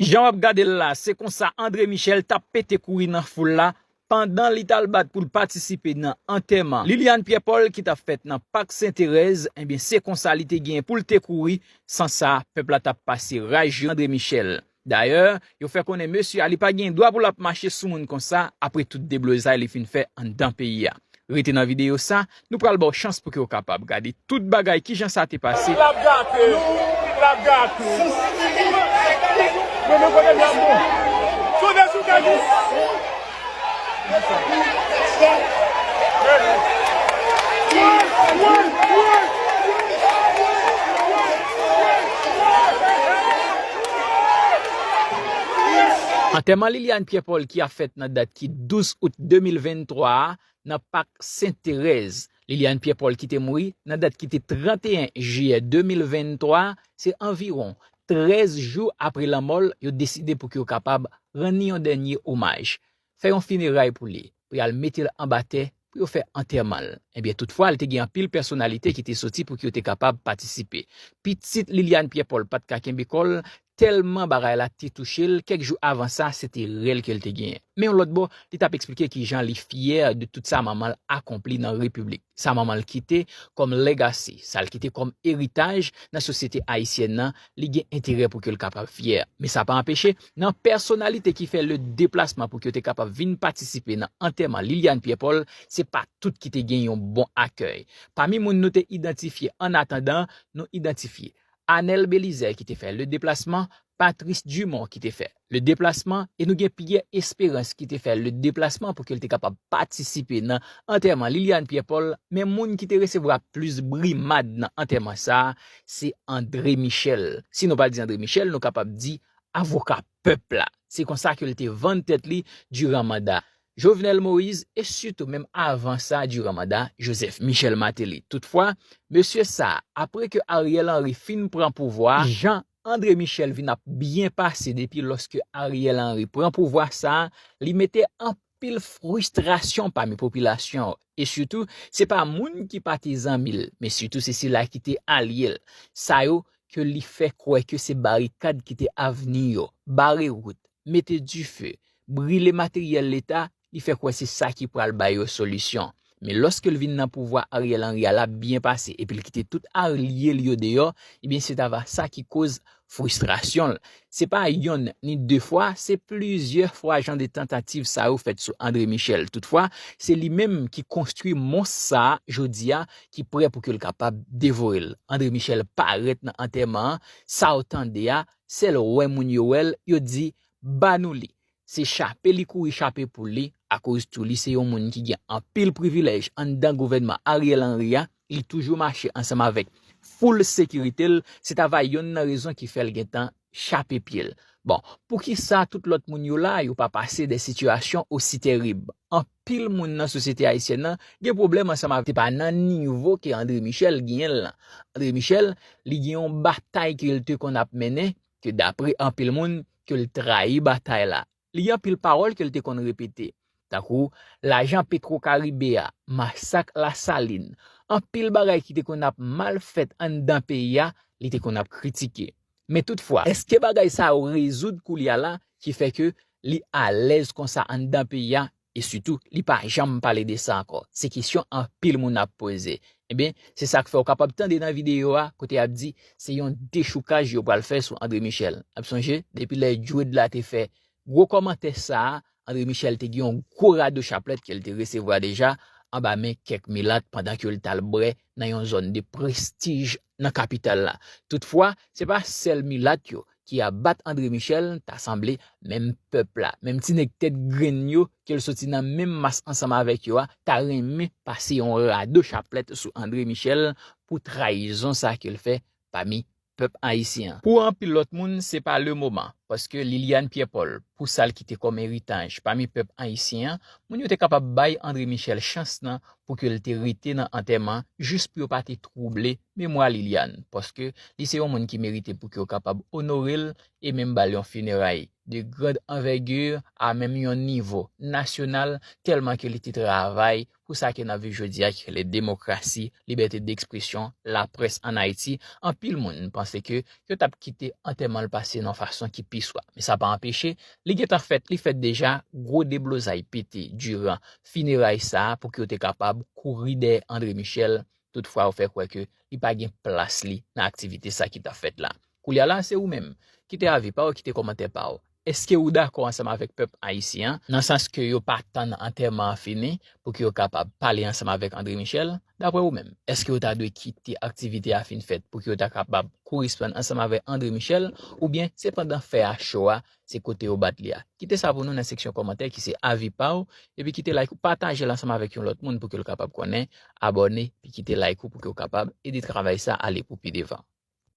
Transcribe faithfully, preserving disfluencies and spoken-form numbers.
Jan w ap gade l la, se konsa André Michel t ap pete kouri nan foul la pandan li t al bat pou l patisipe nan antèman Liliane Pierre Paul ki t ap fèt nan Pak Sen Terèz. Ebyen, se konsa li te gen pou l te kouri. San sa, pèp la t ap pase raj yo André Michel. Dayè, yo fè konnen mesye a li pa gen dwa pou l ap mache sou moun konsa apre tout deblozay li fin fè anndan peyi a. Rete nan videyo sa, nou pral ba w chans pou ke w kapab gade tout bagay kijan sa te pase. L ap gate nou, l ap gate nou. Men, men kote l ap bon. Tounen sou tèt ou. Antèman Liliane Pierre Paul ki ap fèt nan dat ki douz out de mil venntwa a, nan Pak Sen Terèz. Liliane Pierre Paul ki te mouri nan dat ki te tranteyen jiyè de mil venntwa, se anviwon trèz jou apre lanmò l, yo deside pou ke yo kapab rann li yon dènye omaj. Fè yon fineray pou li, pou y al mete l anba tè, pou yo fè antèman l. Ebyen, toutfwa, li te gen anpil pèsonalite ki te soti pou ke yo te kapab patisipe. Pitit Liliane Pierre Paul pa t ka kenbe kò l, tèlman bagay la te touche l, kèk jou avan sa, se te rèl ke l te genyen. Men yon lòt bò, li t ap eksplike kijan li fyè de tout sa manman l akonpli nan Repiblik. Sa manman l kite kòm legacy, sa l kite kòm eritaj nan sosyete ayisyèn nan, li gen enterè pou ke l kapab fyè. Men sa pa anpeche, nan pèsonalite ki fè le deplasman pou ke yo te kapab vin patisipe nan antèman Liliane Pierre Paul, se pa tout ki te gen yon bon akèy. Pami moun nou te idantifye annatandan, nou idantifye Anel Belizaire ki te fè le deplasman, Patrice Dumont ki te fè le deplasman, e nou gen Pierre Espérance ki te fè le deplasman pou ke l te kapab patisipe nan antèman Liliane Pierre Paul, men moun ki te resevwa plis brimad nan antèman sa a, se André Michel. Si nou pa di André Michel, nou kapab di avoka pèp la. Se konsa ke l te vann tèt li diran manda Jovenel Moïse e sitou menm avan sa diran manda Joseph Michel Martelly. Toutfwa, mesye sa a, apre ke Ariel Henry fin pran pouvwa a, jan André Michel vin ap byen pase depi lòske Ariel Henry pran pouvwa sa a, li mete anpil fristrasyon pami popilasyon an. E sitou, se pa moun ki pa te zanmi l, men sitou se sila ki te alye l. Sa yo ke li fè kwè ke se barikad ki te avni yo, bare wout, mete dife, brile materyèl leta, li fè kwè se sa ki pral ba yo solisyon. Men lòske l vin nan pouvwa Ariel Henry a, l ap byen pase, epi l kite tout alye l yo deyò, ebyen, se ta va sa ki koz fristrasyon l. Se pa yonn ni de fwa, se plizyè fwa jan de tantativ sa yo fèt sou André Michel. Toutfwa, se li menm ki konstwi mons sa a, jodi a, ki prè pou ke l kapab devore l. André Michel parèt nan antèman an, sa w tande a, sèl wè moun yo wè l, yo di, "Ba nou li." Se chape li kouri chape poul li, akoz tou li se yon moun ki gen anpil privilèj anndan gouvènman Ariel Henry a, li toujou mache ansanm avèk full sekirite l, se ta va yonn nan rezon ki fè l gentan chape pye l. Bon, poukisa tout lòt moun yo la, yo pa pase de sitiyasyon osi terib? Anpil moun nan sosyete ayisyèn nan gen pwoblèm ansanm avèk, se pa nan nivo ke André Michel genyen l lan. André Michel, li gen yon batay ke l te konn ap mennen, ke dapre anpil moun, ke l trayi batay la. Li gen anpil pawòl ke l te konn repete, tankou lajan Petro Caribe a, masak Lasalin, anpil bagay ki te konn ap mal fèt anndan peyi a, li te konn ap kritike. Men toutfwa, èske bagay sa yo rezoud koulye a la ki fè ke li alèz konsa anndan peyi a, e sitou, li pa janm pale de sa ankò? Se kesyon anpil moun ap poze. Ebyen, se sa k fè w kapab tande nan videyo a, kote y ap di se yon dechoukaj yo pral fè sou André Michel. N ap sonje, depi lè Djwed la te fè gwo kòmantè sa a, André Michel te gen yon gwo rado chaplèt ke l te resevwa deja anba men kèk milat pandan ke l t al bwè nan yon zòn de prestij nan kapital la. Toutfwa, se pa sèl milat yo ki ap bat André Michel, ta sanble menm pèp la, menm ti nèg tèt grenn yo ke l soti nan menm mas ansanm avèk yo a, ta renmen pase yon rado chaplèt sou André Michel pou trayizon sa ke l fè pami pèp ayisyen an. Pou anpil lòt moun, se pa le moman, paske Liliane Pierre Paul, pou sa l kite kòm eritaj pami pèp ayisyen an, moun yo te kapab bay André Michel chans nan pou ke l te rete nan antèman, jis pou yo pa te twouble memwa Liliane, paske li se yon moun ki merite pou ke yo kapab onore l e menm ba l yon fineray. de grande envergure, a menm yon nivo nasyonal, tèlman ke li te travay pou sa ke n ap viv jodi a, ki rele demokrasi, libète dekspresyon, laprès ann Ayiti. Anpil moun panse ke yo t ap kite antèman l pase nan fason ki pi swa. Men sa pa anpeche, li gentan fèt, li fèt deja, gwo deblozay pete diran fineray sa a pou ke yo te kapab kouri dèyè André Michel. Toutfwa, yo fè kwè ke li pa gen plas li nan aktivite sa ki t ap fèt la. Koulye a la, se ou menm. Kite avi pa w, kite kòmantè pa w. Èske ou dakò ansanm avèk pèp ayisyen an, nan sans ke yo pa tann antèman an fini pou ke yo kapab pale ansanm avèk André Michel? Daprè ou menm, èske yo ta dwe kite aktivite a fin fèt pou ke yo ta kapab koresponn ansanm avèk André Michel, oubyen se pandan fè a cho a, se kote yo bat li a? Kite sa pou nou nan seksyon kòmantè ki se avi pa w, epi kite like ou, pataje l ansanm avèk yon lòt moun pou ke l kapab konnen, abòne, epi kite like ou pou ke w kapab ede travay sa ale pou pi devan.